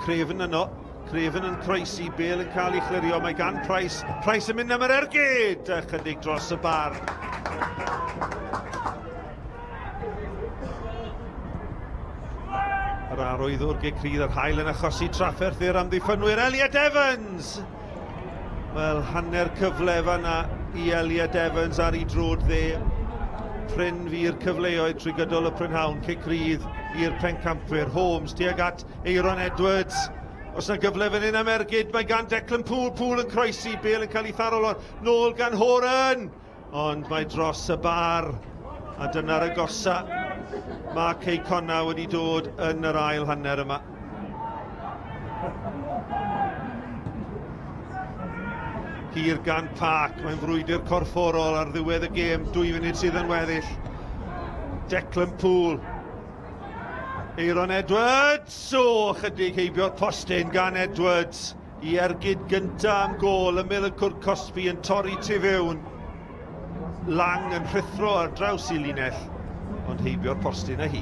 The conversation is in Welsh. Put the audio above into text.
Craven yno. Craven yn croesi, Bale yn cael ei chlirio, mae gan Price. Price yn mynd am yr ergyd! Ychydig dros y bar. Yr arwyddwr gic rhydd yr hael yn achosi trafferth i'r amddiffynwyr. Elliot Evans! Wel, hanner cyfle fanna i Elliot Evans ar ei drod dde. Prin fu'r cyfleoedd trwy gydol y prynhawn. Cic rydd i'r pencampwyr. Holmes tuag at Eiron Edwards. Os na gyfle fan hyn am ergyd, mae gan Declan Poole. Poole yn croesi, Bale yn cael ei tharo nôl gan Horan. Ond mae dros y bar, a dyna'r agosa mae Cei Connah wedi dod yn yr ail hanner yma. Hir gan Park, mae'n frwydr corfforol ar ddiwedd y gêm, dwy funud sydd yn weddill. Declan Poole. Eiron Edwards, o, chydig heibio'r postyn gan Edwards. I ergyd gynta am gôl, ymyl y cwrt cosbi yn torri tu fewn. Lang yn rhuthro ar draws i linell, ond heibio'r postyn â hi.